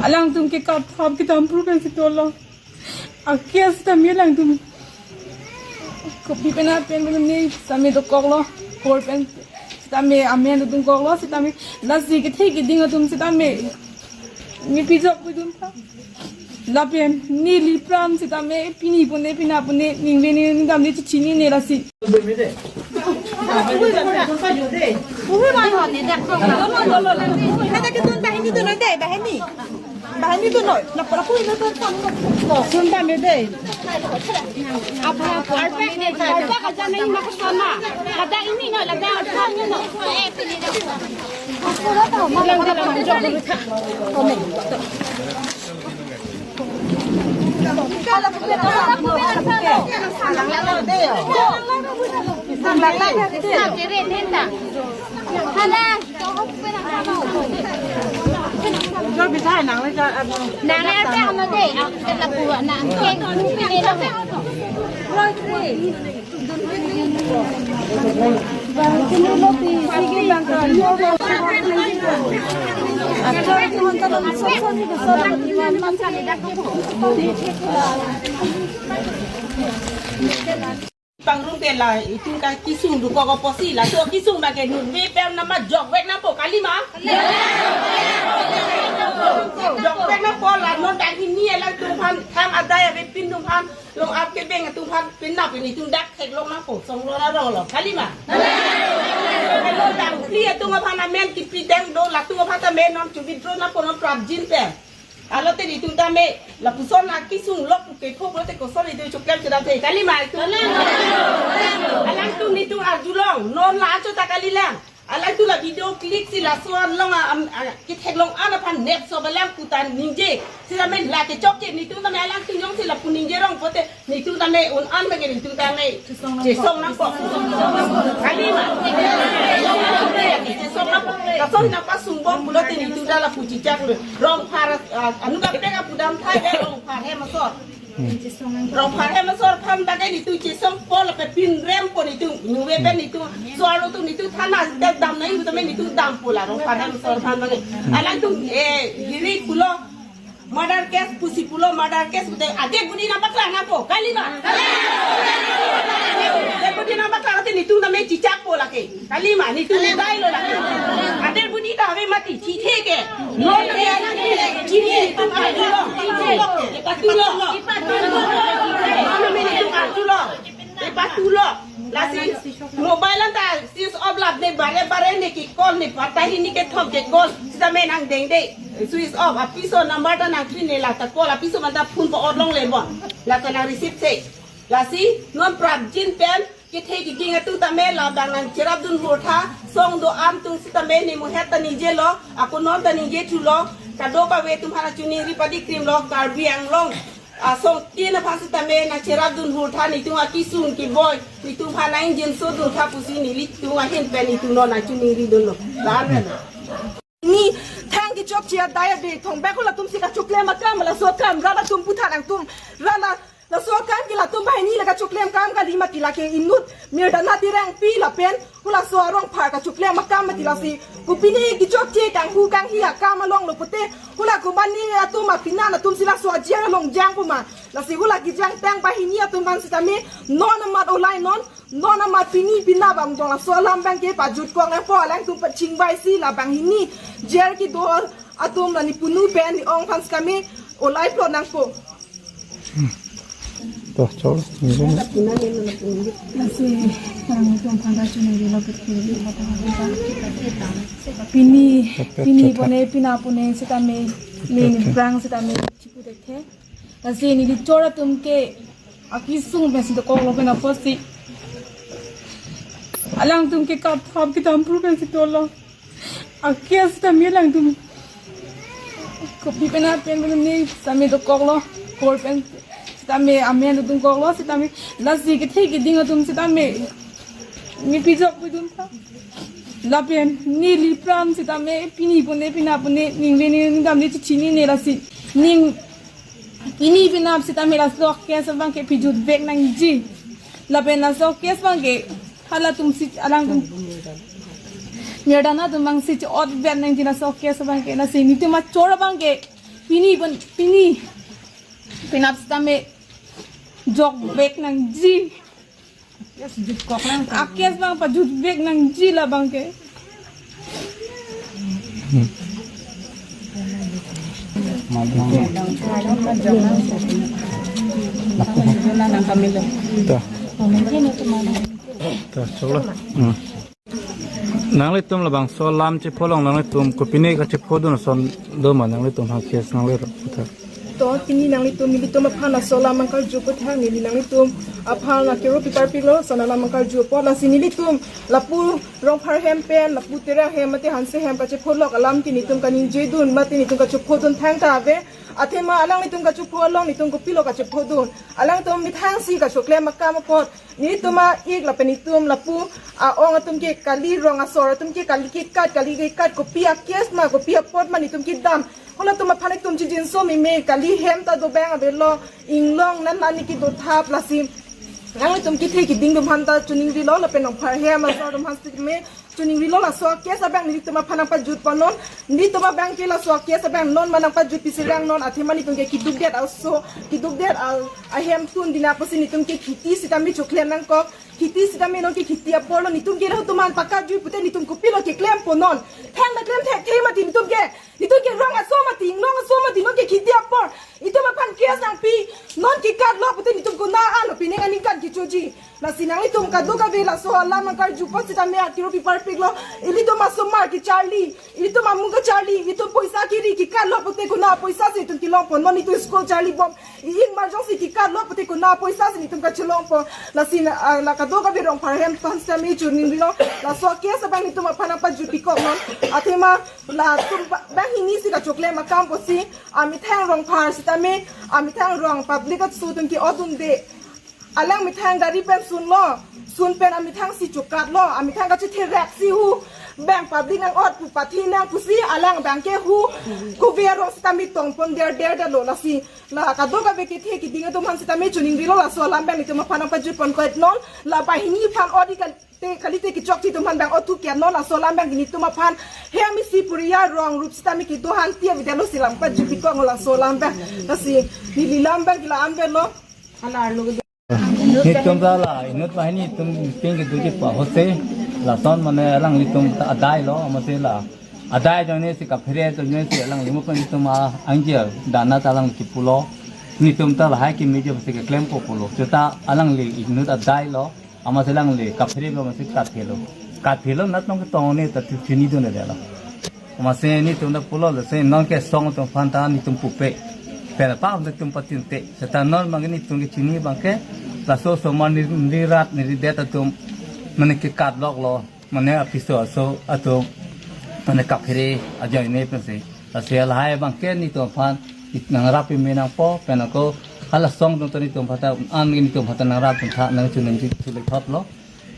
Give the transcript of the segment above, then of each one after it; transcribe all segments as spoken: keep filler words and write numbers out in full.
Alangtum ke kap thap kedam pru pen si dolo. Ake sitame alangtum kopi pen apen pen ne sitame dokoklo. Kor pen sitame amen dodun koklo sitame lasi kethe keding atum sitame ne pijok pidun tha. Lapen neli pran sitame pini pune pina pune ningve ne ningdam ne chichini ne lasi. Ada kedun bahini dun deh, bahini. Bahini dun noi. Lapu lapu ini dun. Sun dam deh. Apa apa. Arpa arpa kaja nai mak sana. Lada ini no, lada arpa ini no. Pangrum ke la itum ka kisung dukok apotsi laso kisung bang ke nunve pen nama jokvek nangpo kalima. Jokvek nangpo la non banghini alangtum aphan thang adai avepin atum aphan long ap kebeng atum aphan pinap pini itum dak theklong nangpo song lo na rong lo kalima. Lo dangkri atum aphan amen kipi deng do latum aphan ta men non chu withdraw nangpo non prapjin pen. Alote nitum tame lapuson akisung lok kethok lote koson itum choklem chedam the kalima itum. Alangtum nitum arjulong non la acho ta kalilang. Alangtum la video click si laso along a, am, a, kitheklong an aphan net so balang kutan ningje. Sitame la kechokche nitum tame alangtum jongsi lapu ningje rong pote nitum tame un an bagi nitum tame chesong nangpo. Kalima. Chesong nangpo. Laso nangpasung bom pulote nitum ta lapu chichak lo. Rongphar, ah, anu kapdeng apudam thai ke Rongphar hem asor. Rongphar hem asor aphan bagi nitum chesongpo lapen pinrempo nitum. Nunve pen nitum. So aro tu nitum thana dam nai tame nitum dampo la Rongphar hem asor aphan bagi. Alangtum, eh, giri pulo. Murder case pusi pulo murder case pute adet budi nangpaklang nangpo kalima. Adet budi nangpaklang te nitum tame chichakpo lake kalima nitum dai lo lake. Adet budi ta ave mati chithe ke. Non tame alang chini nitum arjulo. Ipatulo. Ipatulo. Non tame nitum arjulo. Ipatulo. Lasi mobile anta switch off lap ne bare bare ne ke call ne parta hini kethom ke call sitame nangdengde switch off apiso number ta nangpin ne lata call apiso manta phone pa orlong le bon lata nang receive se lasi non prapjin pen kethe kiking atum tame labang nangcherap dun hur tha song do-an atum sitame ne muhet ta ningje lo ako non ta ningje thulo kadokave atum aphan chuningri padi krim lo Karbi Anglong asong tin aphan sitame nangcherap dun hur tha nitum akisung kiboi nitum aphan nang ingjinso dun tha pusi nelitum ahin pen nitum non nangchuningri dunlo. Lapen ni thang kechokche adai ave thong bek hula atum si kachoklem akam laso akam rala atum puthan angtum rala laso akam ke latum banghini la kachoklem akam kali mati lake inut Mirdana Terangpi lapen hula so Rongphar kachoklem akam mati lasi. Kopine kechokche kanghu kanghi akam along lo pute hula komatne atum apina atum si laso ajar along jangpo ma. Lasi hula kejang tang banghini atum aphan sitame non amat olai non non amat pini pina bang dong laso alam bang ke pajut kong nangpo alangtum pachingvai si la banghini jer kedo atum la ne punu pen ne ong aphan sitame olai plot nangpo. To, chol. Lasi, parang itu ang pangga cuma di lo betul, di lo tengah kita. Pini, pini pone, pina pone, sitame, ne, ne brang, sitame, chipu dekhe. Lasi, neli chor atum ke, akisung pen si dokoklo pen apotsi. Alangtum ke kap thap kedam pru pen si dolo. Ake sitame alangtum kopi pen apen pen ne sitame dokoklo. Kor pen sitame amen dodun koklo sitame lasi kethe keding atum sitame ne pijok pidun tha. Lapen neli pran sitame pini pune pina pune ningve ne ningdam ne chichini ne lasi ning pini pinap sitame laso case abang ke pijut vek nangji. Lapen laso case abang ke halatum si alangtum Mirdana atum abang si ot vek nangji laso case abang ke lasi nitum achor abang ke Pini pon, pini. Penap sitame jokvek nangji. Yes, jutkok nang. Akes abang pajutbek nangji labang ke. Ta. Ta, choklo. Hmm. Nanglitum labangso alam chepholong, nanglitum kopine kachephodun ason doma, nanglitum ha case nanglero. Ta. To, pini nanglitum, nelitum aphan laso alam nangkarju aphuthak, neli nanglitum aphan akero piparpiklo, lason alam nangkarju apot, lasi nelitum lapu Rongphar hem pen, lapu Terang hem, mate Hanse hem kachepholok alam ke nelitum kaningjedun, mate nelitum kachephodun thangta ave. Athema alanglitum kachepho along nelitum kopilo kachephodun. Alanglitum methangsi kachoklem akam apot, nelitum a-ik lapen nelitum lapu a-ong atum ke kali, rong asor atum ke kali kekat, kali kekat, kopi a-case ma, kopi apot ma nelitum kedam. Halatum aphan nelitum chijinso meme, kali hem ta dobang avelo, inglong nan nani kedothap, lasi nanglitum kethe keding atum aphan ta choningrilo, lapen Rongphar hem asor atum aphan sitame choningrilo, laso case abang nelitum aphan nangpajutponnon, nelitum abang ke laso case abang non ma nangpajut pisi lang non, athema nelitum ke kedukdet aso, kedukdet a, ahemtun dina pusi nelitum ke kheti sitame choklem nangkok, kheti sitame non ke kheti apor lo, nelitum ke latum aphan pakajui pute nelitum kopilo keklemponnon, thangta klemthekthe mati nelitum ke, nelitum ke rong aso mati, inglong aso mati, non ke kheti apor, itum aphan case nangpi, non kekatlok pute nelitum konat an lo pining aningkan kechoji. Lasi nanglitum kadokave laso alam nangkarju apot sitame akero piparpiklo. Ilitum asomar kecharli, ilitum amung kecharli, itum poisa kiri kekatlok pute konat apoisa si itum kelongpon, non itum school charlibom, i-ik marjong si kekatlok pute konat apoisa si itum kachelongpon. Lasi na, ah, la kadokave Rongphar hem aphan sitame choningrilo, laso case abang nelitum aphan nangpajutpikoknon. Athema latum ba, banghini si kachoklem akam apotsi, amethang Rongphar sitame, amethang rong public aso atum ke-odunde. Alang methang gari pen sunlo, sun pen amethang si chokatlo, amethang kachetherak si hu, bang public nang-ot pu pathi nang pusi, alang abang ke hu, kove arong sitame tongpon derder detlo, lasi la kadokave kethe keding atum aphan sitame choningrilo, laso alam abang nelitum aphan nangpajutpon koitnon, la banghini aphan odi kalite, kalite kechokche atum aphan bang othu kiat non, laso alam abang nelitum aphan hem isi puriya rong rup sitame kedo hangti avedetlo, si nangpajutpikoklo laso alam abang. Lasi neli alam abang ke la-an avelo. Nelitum ta la inut banghini atum ping kedo ji pa ahut si, lason mane alanglitum ta adailo, amatsi la adai ajoine si kaphere ajoine si alangli mo pen nelitum a-angji dana ta alangli kipulo. Nelitum ta lahai kemeji pusi keklemkok pulo. Seta alangli inut adailo, amatsi alangli kaphere lo, amatsi kathelo. Kathelo natong ketong ne ta tu chinidundelo. Amatsi nelitum ta pulo, lasi non ke song atum aphan ta nelitum pupe. Pen apa nelitum patinte. Seta non abang nelitum kechini abang ke, laso osomar neri, neri rat neri det atum mane kekatloklo, mane apiso aso atum mane kaphere ajoine pensi. Lasi lahai abang ke nelitum aphan nangrap peme nangpo, pen ako hala song atum ta nelitum aphan ta an nelitum aphan ta nangrapdun tha, nangchoningri chulithotlo.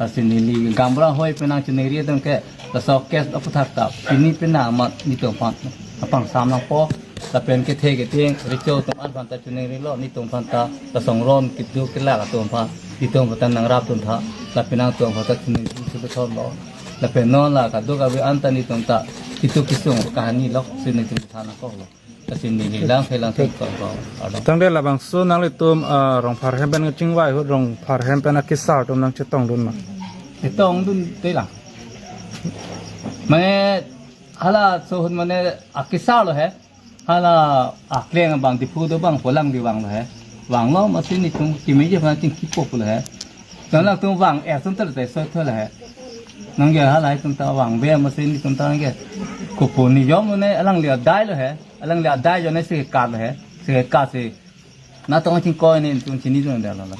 Lasi neli gaonbura ahoi pen nangchoningri atum ke, laso case aphuthak ta pini penang amat nelitum aphan apangsam nangpo. Lapen kethe kethe recho atum aphan ta choningrilo, nelitum aphan ta lasong ron kedo kelak atum aphan, nelitum aphan ta nangrapdun tha, lapen nangtum aphan ta choningri chulithotlo. Lapen non la kadokave anta nelitum ta kitu kisung kahanilok si nelitum than nangkoklo. Lasi neli lang phelang thengkok ko. Tangte labangso nanglitum, ah, Rongphar hem pen kachingvai ahut Rongphar hem pen akesar atum nangchetongdun ma? Chetongdunte lang. Mane halaso ahut mane akesar lo he. Hala akleng abang Diphu do abang pu alangli vanglo he. Vanglo amatsi nelitum kemeji aphan chingkipo pulo he. Nangtum vang er ason tel te so thol he. Nangke halahai atum ta vangve amatsi nelitum ta nangke. Kopi neli jom ne alangli adailo he. Alangli adai ajoine si kekatlo he. Si kekat si natong chingkoi ne nelitum chinidundelo la.